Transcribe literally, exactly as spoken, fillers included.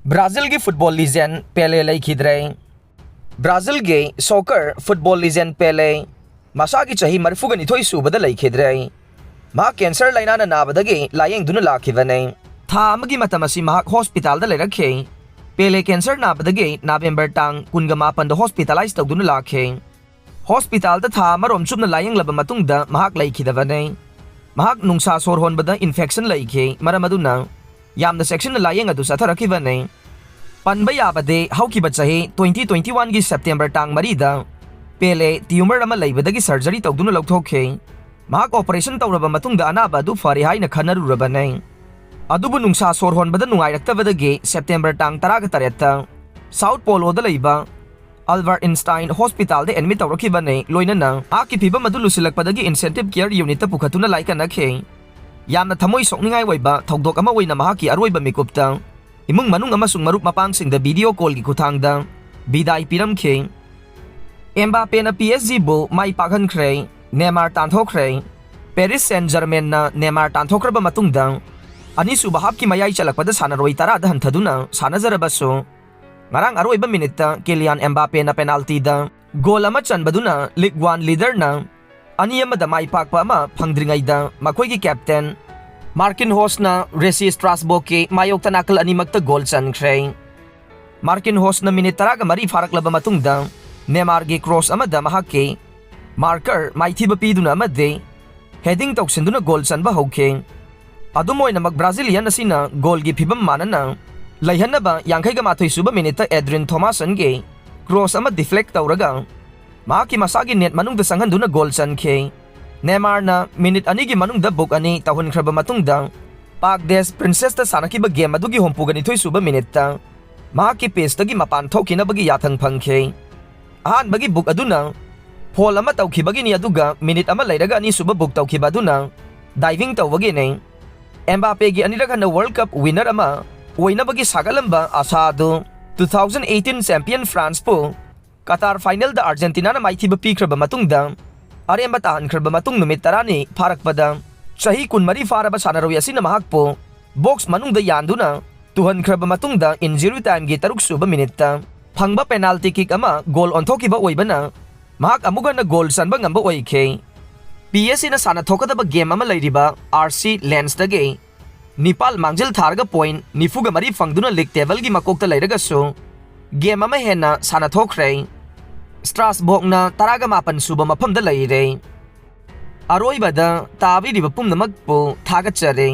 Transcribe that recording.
ꯕ꯭ꯔꯥꯖꯤꯜꯒꯤ football legend ꯄꯦꯂꯦ ꯂꯩꯈꯤꯗ꯭ꯔꯦ꯫ ꯕ꯭ꯔꯥꯖꯤꯜꯒꯤ ꯁꯣꯀꯔ ꯐꯨꯠꯕꯣꯜ ꯂꯤꯖꯦꯟ ꯄꯦꯂꯦ ꯃꯁꯥꯒꯤ ꯆꯍꯤ ꯃꯔꯤꯐꯨꯒ ꯅꯤꯊꯣꯏ ꯁꯨꯕꯗ ꯂꯩꯈꯤꯗ꯭ꯔꯦ꯫ ꯃꯍꯥꯛ ꯀꯦꯟꯁꯔ ꯂꯥꯏꯅꯥꯅ ꯅꯥꯕꯗꯒꯤ ꯂꯥꯌꯦꯡꯗꯨꯅ ꯂꯥꯛꯈꯤꯕꯅꯤ꯫ ꯊꯥ ꯑꯃꯒꯤ ꯃꯇꯝ ꯑꯁꯤ ꯃꯍꯥꯛ ꯍꯣꯁꯄꯤꯇꯥꯜꯗ ꯂꯩꯔꯛꯈꯤ꯫ ꯄꯦꯂꯦ ꯀꯦꯟꯁꯔ ꯅꯥꯕꯗꯒꯤ ꯅꯕꯦꯝꯕꯔ ꯇꯥꯡ ꯀꯨꯟꯒ ꯃꯥꯄꯟꯗ ꯍꯣꯁꯄꯤꯇꯥꯂꯥꯏꯖ ꯇꯧꯗꯨꯅ ꯂꯥꯛꯈꯤ꯫ ꯍꯣꯁꯄꯤꯇꯥꯜꯗ ꯊꯥ ꯑꯃꯔꯣꯝ ꯆꯨꯞꯅ ꯂꯥꯌꯦꯡꯂꯕ ꯃꯇꯨꯡꯗ ꯃꯍꯥꯛ ꯂꯩꯈꯤꯗꯕꯅꯤ꯫ ꯃꯍꯥꯛ ꯅꯨꯡꯁꯥ ꯁꯣꯔ ꯍꯣꯟꯕꯗ ꯏꯟꯐꯦꯛꯁꯟ ꯂꯩꯈꯤ, ꯃꯔꯝ ꯑꯗꯨꯅ ꯌꯥꯝꯅ ꯆꯦꯛꯁꯤꯟꯅ ꯂꯥꯌꯦꯡ ꯑꯗꯨ ꯆꯠꯊꯔꯛꯈꯤꯕꯅꯤ꯫ ꯄꯟꯕ ꯌꯥꯕꯗꯤ, ꯍꯧꯈꯤꯕ ꯆꯍꯤ twenty twenty-oneꯒꯤ ꯁꯦꯞꯇꯦꯝꯕꯔ ꯇꯥꯡ ꯃꯔꯤꯗ ꯄꯦꯂꯦ ꯇ꯭ꯌꯨꯃꯔ ꯑꯃ ꯂꯩꯕꯗꯒꯤ ꯁꯔꯖꯔꯤ ꯇꯧꯗꯨꯅ ꯂꯧꯊꯣꯛꯈꯤ꯫ ꯃꯍꯥꯛ ꯑꯣꯄꯔꯦꯁꯟ ꯇꯧꯔꯕ ꯃꯇꯨꯡꯗ ꯑꯅꯥꯕ ꯑꯗꯨ ꯐꯔꯦ ꯍꯥꯏꯅ ꯈꯟꯅꯔꯨꯔꯕꯅꯤ꯫ ꯑꯗꯨꯕꯨ ꯅꯨꯡꯁꯥ ꯁꯣꯔ ꯍꯣꯟꯕꯗ ꯅꯨꯡꯉꯥꯏꯔꯛꯇꯕꯗꯒꯤ ꯁꯦꯞꯇꯦꯝꯕꯔ ꯇꯥꯡ ꯇꯔꯥꯒ ꯇꯔꯦꯠꯇ ꯁꯥꯎꯠ ꯄꯣꯂꯣꯗ ꯂꯩꯕ ꯑꯜꯕꯔꯠ ꯑꯦꯟꯁꯇꯥꯏꯟ ꯍꯣꯁꯄꯤꯇꯥꯜꯗ ꯑꯦꯗꯃꯤꯠ ꯇꯧꯔꯛꯈꯤꯕꯅꯤ, ꯂꯣꯏꯅꯅ ꯃꯍꯥꯛꯀꯤ ꯐꯤꯚꯝ ꯑꯗꯨ ꯂꯨꯁꯤꯜꯂꯛꯄꯗꯒꯤ ꯏꯟꯁꯦꯟꯇꯤꯚ ꯀꯦꯌꯔ ꯌꯨꯅꯤꯠꯇ ꯄꯨꯈꯠꯇꯨꯅ ꯂꯥꯏꯀꯠꯅꯈꯤ꯫ ꯌꯥꯝꯅ ꯊꯃꯣꯏ ꯁꯣꯛꯅꯤꯡꯉꯥꯏ ꯑꯣꯏꯕ ꯊꯧꯗꯣꯛ ꯑꯃ ꯑꯣꯏꯅ ꯃꯍꯥꯛꯀꯤ ꯑꯔꯣꯏꯕ ꯃꯤꯀꯨꯞꯇ ꯏꯃꯨꯡ ꯃꯅꯨꯡ ꯑꯃꯁꯨꯡ ꯃꯔꯨꯞ ꯃꯄꯥꯡꯁꯤꯡꯗ ꯚꯤꯗꯤꯑꯣ ꯀꯣꯜꯒꯤ ꯈꯨꯠꯊꯥꯡꯗ ꯕꯤꯗꯥꯏ ꯄꯤꯔꯝꯈꯤ꯫ ꯑꯦꯝꯕꯥꯄꯦꯅ ꯄꯤ ꯑꯦꯁ ꯖꯤꯕꯨ ꯃꯥꯏ ꯄꯥꯛꯍꯟꯈ꯭ꯔꯦ, ꯅꯦꯃꯥꯔ ꯇꯥꯟꯊꯣꯛꯈ꯭ꯔꯦ꯫ ꯄꯦꯔꯤꯁ ꯁꯦꯟ ꯖꯔꯃꯦꯟꯅ ꯅꯦꯃꯥꯔ ꯇꯥꯟꯊꯣꯛꯈ꯭ꯔꯕ ꯃꯇꯨꯡꯗ, ꯑꯅꯤꯁꯨꯕ ꯍꯥꯞꯀꯤ ꯃꯌꯥꯏ ꯆꯜꯂꯛꯄꯗ ꯁꯥꯟꯅꯔꯣꯏ ꯇꯔꯥꯗ ꯍꯟꯊꯗꯨꯅ ꯁꯥꯟꯅꯖꯔꯕꯁꯨ, ꯉꯔꯥꯡ ꯑꯔꯣꯏꯕ ꯃꯤꯅꯤꯠꯇ ꯀꯤꯂꯤꯌꯥꯟ ꯑꯦꯝꯕꯥꯄꯦꯅ ꯄꯦꯅꯥꯜꯇꯤꯗ ꯒꯣꯜ ꯑꯃ ꯆꯟꯕꯗꯨꯅ ꯂꯤꯒ ꯋꯥꯟ ꯂꯤꯗꯔꯅ ꯑꯅꯤ ꯑꯃꯗ ꯃꯥꯏ ꯄꯥꯛꯄ ꯑꯃ ꯐꯪꯗ꯭ꯔꯤꯉꯩꯗ ꯃꯈꯣꯏꯒꯤ ꯀꯦꯞꯇꯦꯟ ꯃꯥꯔꯀꯤꯟꯍꯣꯁꯅ ꯔꯦꯁꯤ ꯁ꯭ꯇ꯭ꯔꯥꯁꯕꯣꯔꯒꯀꯤ ꯃꯥꯌꯣꯛꯇ ꯅꯥꯀꯜ ꯑꯅꯤꯃꯛꯇ ꯒꯣꯜ ꯆꯟꯈ꯭ꯔꯦ꯫ ꯃꯥꯔꯀꯤꯟꯍꯣꯁꯅ ꯃꯤꯅꯤꯠ ꯇꯔꯥꯒ ꯃꯔꯤ ꯐꯥꯔꯛꯂꯕ ꯃꯇꯨꯡꯗ ꯅꯦꯃꯥꯔꯒꯤ ꯀ꯭ꯔꯣꯁ ꯑꯃꯗ ꯃꯍꯥꯛꯀꯤ ꯃꯥꯔꯀꯔ ꯃꯥꯏꯊꯤꯕ ꯄꯤꯗꯨꯅ ꯑꯃꯗꯤ ꯍꯦꯗꯤꯡ ꯇꯧꯁꯤꯟꯗꯨꯅ ꯒꯣꯜ ꯆꯟꯕ ꯍꯧꯈꯤ꯫ ꯑꯗꯨꯝ ꯑꯣꯏꯅꯃꯛ, ꯕ꯭ꯔꯥꯖꯤꯂꯤꯌꯟ ꯑꯁꯤꯅ ꯒꯣꯜꯒꯤ ꯐꯤꯚꯝ ꯃꯥꯟꯅꯅ ꯂꯩꯍꯟꯅꯕ ꯌꯥꯡꯈꯩꯒ ꯃꯥꯊꯣꯏ ꯁꯨꯕ ꯃꯤꯅꯤꯠꯇ ꯑꯦꯗ꯭ꯔꯤꯟ ꯊꯣꯃꯥꯁꯟꯒꯤ ꯀ꯭ꯔꯣꯁ ꯑꯃ ꯗꯤꯐ꯭ꯂꯦꯛ ꯇꯧꯔꯒ ꯃꯍꯥꯛꯀꯤ ꯃꯁꯥꯒꯤ ꯅꯦꯠ ꯃꯅꯨꯡꯗ ꯆꯪꯍꯟꯗꯨꯅ ꯒꯣꯜ ꯆꯟꯈꯤ꯫ ꯅꯦꯃꯥꯔꯅ ꯃꯤꯅꯤꯠ ꯑꯅꯤꯒꯤ ꯃꯅꯨꯡꯗ ꯕꯨꯛ ꯑꯅꯤ ꯇꯧꯍꯟꯈ꯭ꯔꯕ ꯃꯇꯨꯡꯗ, ꯄꯥꯛ ꯗꯦꯁ ꯄ꯭ꯔꯤꯟꯁꯦꯁꯇ ꯁꯥꯟꯅꯈꯤꯕ ꯒꯦꯝ ꯑꯗꯨꯒꯤ ꯍꯨꯝꯐꯨꯒ ꯅꯤꯊꯣꯏ ꯁꯨꯕ ꯃꯤꯅꯤꯠꯇ ꯃꯍꯥꯛꯀꯤ ꯄꯦꯁꯇꯒꯤ ꯃꯄꯥꯟ ꯊꯣꯛꯈꯤꯅꯕꯒꯤ ꯌꯥꯊꯪ ꯐꯪꯈꯤ꯫ ꯑꯍꯥꯟꯕꯒꯤ ꯕꯨꯛ ꯑꯗꯨꯅ ꯐꯣꯜ ꯑꯃ ꯇꯧꯈꯤꯕꯒꯤꯅꯤ, ꯑꯗꯨꯒ ꯃꯤꯅꯤꯠ ꯑꯃ ꯂꯩꯔꯒ ꯑꯅꯤꯁꯨꯕ ꯕꯨꯛ ꯇꯧꯈꯤꯕ ꯑꯗꯨꯅ ꯗꯥꯏꯚꯤꯡ ꯇꯧꯕꯒꯤꯅꯤ꯫ ꯑꯦꯝꯕꯥꯄꯦꯒꯤ ꯑꯅꯤꯔꯛ ꯍꯟꯅ ꯋꯥꯔꯜꯗ ꯀꯞ ꯋꯤꯟꯅꯔ ꯑꯃ ꯑꯣꯏꯅꯕꯒꯤ ꯁꯥꯒꯠꯂꯝꯕ ꯑꯥꯁꯥ ꯑꯗꯨ two thousand eighteen ꯆꯦꯝꯄꯤꯌꯟ ꯐ꯭ꯔꯥꯟꯁꯄꯨ ꯀꯇꯥꯔ ꯐꯥꯏꯅꯦꯜꯗ ꯑꯥꯔꯖꯦꯟꯇꯤꯅꯥꯅ ꯃꯥꯏꯊꯤꯕ ꯄꯤꯈ꯭ꯔꯕ ꯃꯇꯨꯡꯗ ꯑꯔꯦꯝꯕ ꯇꯥꯍꯟꯈ꯭ꯔꯕ ꯃꯇꯨꯡ ꯅꯨꯃꯤꯠ ꯇꯔꯥꯅꯤ ꯐꯥꯔꯛꯄꯗ, ꯆꯍꯤ ꯀꯨꯟꯃꯔꯤ ꯐꯥꯔꯕ ꯁꯥꯟꯅꯔꯣꯏ ꯑꯁꯤꯅ ꯃꯍꯥꯛꯄꯨ ꯕꯣꯛꯁ ꯃꯅꯨꯡꯗ ꯌꯥꯟꯗꯨꯅ ꯇꯨꯍꯟꯈ꯭ꯔꯕ ꯃꯇꯨꯡꯗ injury timeꯒꯤ ꯇꯔꯨꯛ ꯁꯨꯕ minuteꯇ ꯐꯪꯕ penalty kick ꯑꯃ goal ꯑꯣꯟꯊꯣꯛꯈꯤꯕ ꯑꯣꯏꯕꯅ ꯃꯍꯥꯛ ꯑꯃꯨꯛ ꯍꯟꯅ goal ꯆꯟꯕ ꯉꯝꯕ ꯑꯣꯏꯈꯤ꯫ ꯄꯤ ꯑꯦꯁ ꯖꯤꯅ ꯁꯥꯟꯅꯊꯣꯛꯀꯗꯕ game ꯑꯃ ꯂꯩꯔꯤꯕ ꯑꯥꯔ ꯁꯤ ꯂꯦꯟꯁꯇꯒꯤ ꯅꯤꯄꯥꯜ ꯃꯥꯡꯖꯤꯜ ꯊꯥꯔꯒ point ꯅꯤꯐꯨꯒ ꯃꯔꯤ ꯐꯪꯗꯨꯅ league tableꯒꯤ ꯃꯀꯣꯛꯇ ꯂꯩꯔꯒꯁꯨ game ꯑꯃ ꯍꯦꯟꯅ ꯁꯥꯟꯅꯊꯣꯛꯈ꯭ꯔꯦ꯫ ꯁ꯭ꯇ꯭ꯔꯥꯁꯕꯣꯔꯒꯅ ꯇꯔꯥꯒ ꯃꯥꯄꯟ ꯁꯨꯕ ꯃꯐꯝꯗ ꯂꯩꯔꯦ꯫ ꯑꯔꯣꯏꯕꯗ ꯇꯥꯕꯤꯔꯤꯕ ꯄꯨꯝꯅꯃꯛꯄꯨ ꯊꯥꯒꯠꯆꯔꯤ꯫